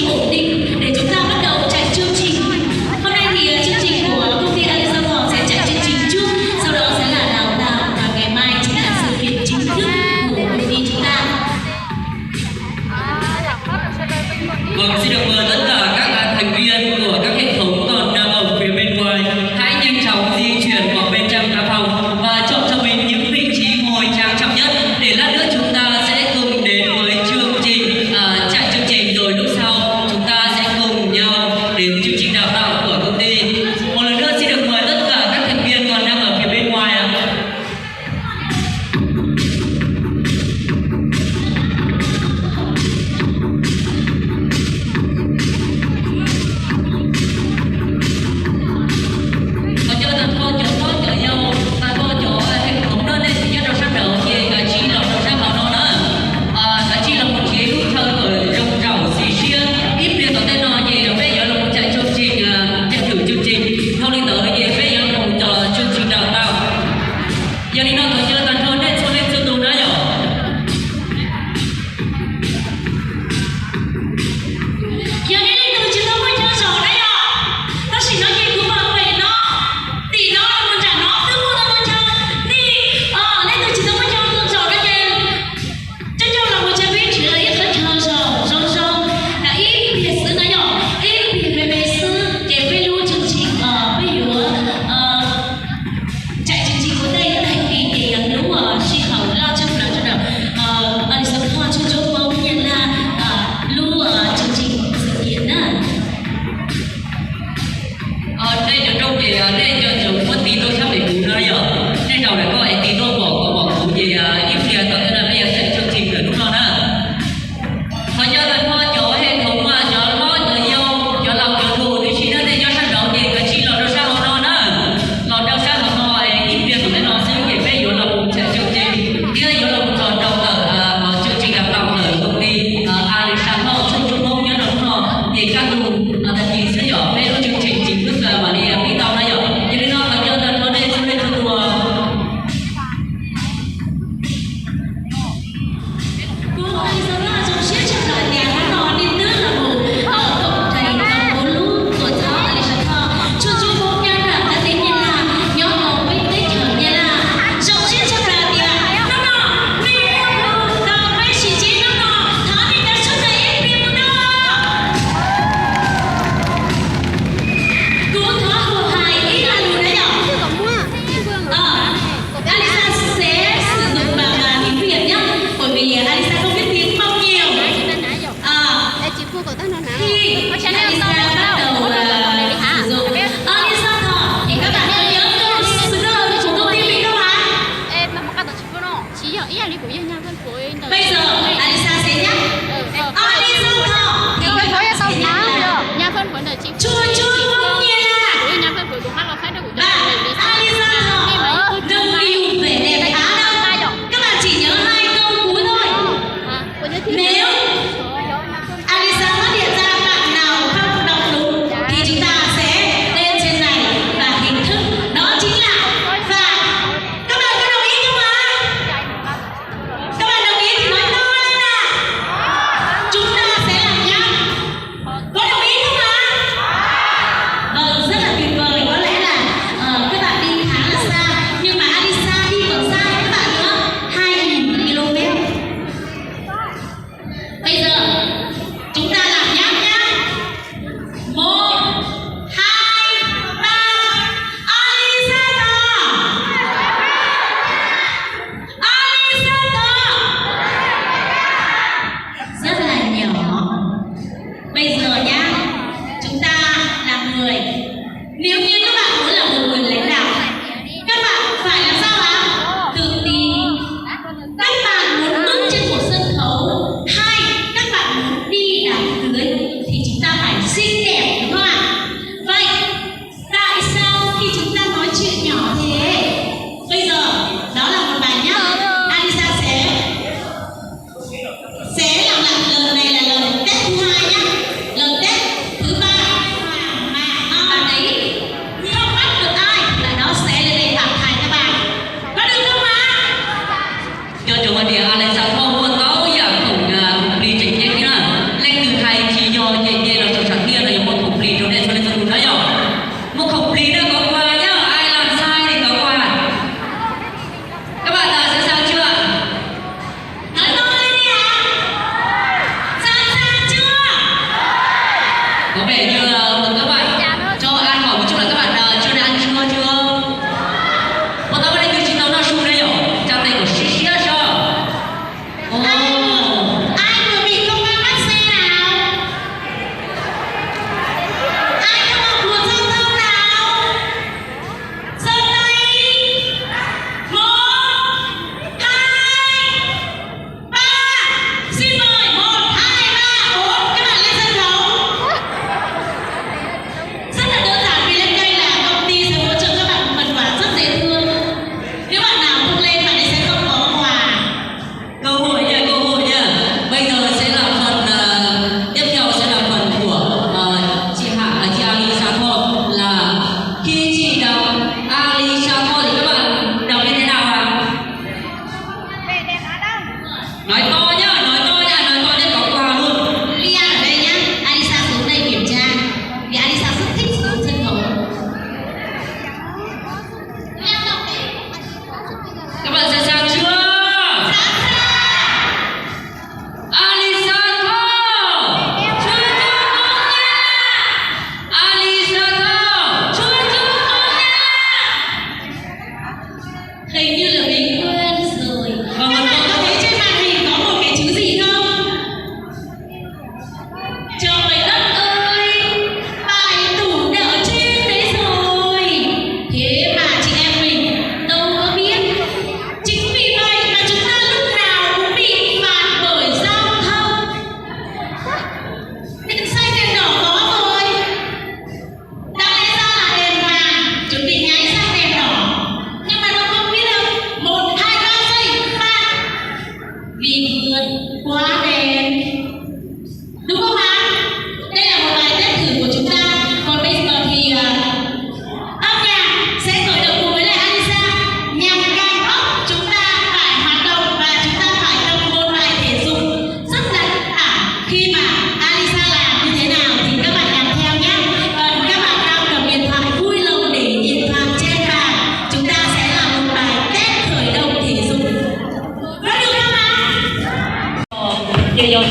ổn định để chúng ta bắt đầu chạy chương trình. Hôm nay thì ờ, chương trình của công ty Alexander sẽ chạy chương trình trước, sau đó sẽ là đào tạo và ngày mai chính là sự kiện chính thức của công ty chúng ta. Vâng, xin được mời tất cả các à, thành viên của các hệ thống còn đang ở phía bên ngoài hãy nhanh chóng di chuyển vào bên trong căn phòng và chọn cho mình những vị trí ngồi trang trọng nhất để lát nữa chúng ta sẽ cùng đến với chương trình à, chạy chương trình rồi lúc sau chúng ta sẽ cùng nhau đến chương trình đào tạo của công ty. Một lần nữa xin được mời tất cả các thành viên còn đang ở phía bên ngoài ạ. Qhov cov tag nrho cov hlob cov yau, tag nrho cov hee khoom no nej tsis nyob rau sab nraud ces kav tsij los rau sab hauv no na. Kav tsij los mus nrhiav lub chaw kom zoo zaum xis siab, ib pliag tom ntej no ces peb yuav los mus chạy chương trình, chạy thử chương trình, dhau li ntawd ces peb yuav los mus cov chương trình đào tạo. Yog li no thov caw tag nrho nej txhua leej txhua tus na yom. Yog nej leej twg tsis tau muaj chaw zaum na yom, tab sis no ces kuv pom pem no, tim no los mus nram no twb muaj tau chaw. Nej leej twg tsis tau muaj chaw zaum no ces coj coj los mus, peb nrhiav ib qhov chaw zaum zoo zoo, ib pliag xwb na yom, ib pliag me me xwb ces peb lub chương trình peb yuav chạy chương trình của Tây Tây Kỳ, ces yog lub sij hawm loj tshaj plaws rau ntawm Alisa Thoj Tshuaj Tshuaj Hmoob Nyab Laj lub chương trình sự kiện na. Nej cov rooj ces nej cov tseem muab tiv tuaj sab pem kuv no yom, nej zaum ntawm ko es tiv tuaj pom kuv pom kuv ces ib pliag tom ntej no peb yuav chạy chương trình ntawm lub no na. Thov caw tag nrho cov hee khoom, cov hlob cov yau, cov laus cov lus, tiam sis nej nyob sab nraud ces kav tsij los rau sab hauv no na. Los rau sab hauv no es ib pliag tom ntej no xwb ces peb yuav los mus chạy chương trình thiab yuav los mus tso rau ntawm chương trình đào tạo ntawm công ty Alisa Thoj Tshuaj Tshuaj Hmoob nyob rau hnub no. Ces kaj ntug tag kis xwb yom peb lub chương trình chính thức mam li pib tau na yom. Yog li no thov caw tag nrho nej txhua leej txhua tus. Kuv hais zoo siab tshaj plaws tias hnub no nej twb los mus koom rais rau kuv lub tuam txhab Alisa Thoj Tshuaj Tshuaj Hmoob Nyab Laj, kwv tij Nyab Laj nyob hauv peb teb chaws Nyab Laj. Zoo siab tshaj plaws tias hnub no nej yuav mus tau peb sim tsib hnub no, thov nej cov sawv daws ib pliag mus no. Kuv thov hais ib lo lus na yom. Alisa sẽ sử dụng bằng à, tiếng Việt nhé, bởi vì Alisa không biết tiếng Mông nhiều. À, khi Alisa bắt đầu à, sử dụng Alisa Thọ thì các bạn có nhớ câu slogan của công ty mình không ạ? Bây giờ Alisa sẽ nhắc. Alisa Thọ thì các bạn sẽ nhắc là Chua chua Hmoob Nyab Laj. Và Alisa Thọ đừng tìm vẻ đẹp Á đâu. Các bạn chỉ nhớ hai câu cuối thôi. Nếu Alisa phát hiện ra bạn nào không đọc đúng thì chúng ta sẽ lên trên này và hình thức đó chính là phạt. Các bạn có đồng ý không ạ? Các bạn đồng ý thì nói to lên nào. Chúng ta sẽ làm nhá. Có đồng ý không ạ? Vâng, rất là tuyệt vời. Có lẽ là ờ, các bạn đi khá là xa, nhưng mà Alisa đi còn xa hơn các bạn nữa, hai nghìn ki lô mét.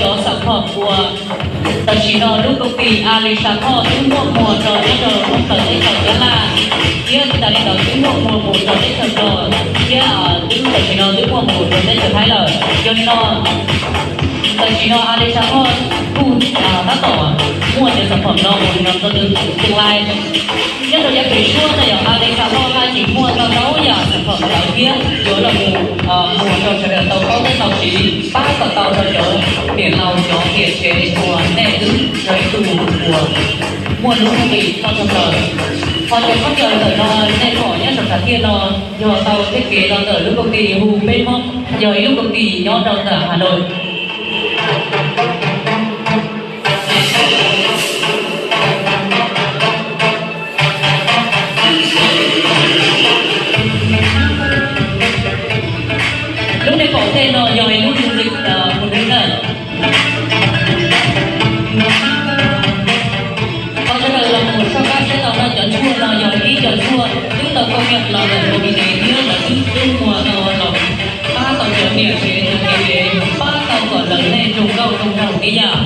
Cov xam phom uas tam sim no lub koom tij Alisa Thoj twb muaj muag rau nyob rau thoob plaws teb chaws Nyab Laj, thiab tsis tas li ntawd twb muaj muag mus rau teb chaws Nplog, thiab twb tam sim no twb muaj mus rau teb chaws Thaib lawm. Yog li no, tam sim no Alisa Thoj kuj tab tom muaj cov xam phom no mus rau tương lai. Nyob rau yav pem suab no yog Alisa Thoj haj tseem muaj tau ntau yam xam phom ntawd thiab yuav los mus muag rau sawv daws tau paub thiab tau siv, pab kom tau rau cov niam laus cov niam tsev uas nej twb yog ib tug uas muaj lub hwj chim tau tshaj plaws. Ho cov khaub ncaws ntawm no nej pom nyob saum nram tiaj no yog tau txoj kev los ntawm lub koom tij hu Peb Hmoob, yog ib lub koom tij nyob rau ntawm Hà Nội. Lub nej pom tej no yog ib lub du lịch mùa đông na. Qhov sawv daws los mus soj qab saib tau no cov tshuaj no yog ib co tshuaj twb tau công nhận los ntawm Bộ Y tế thiab lawv twb twb muag tau los pab tau cov niam tsev cov txiv tsev, pab tau kom lawv nej zoo nkauj zoo nraug tib yam.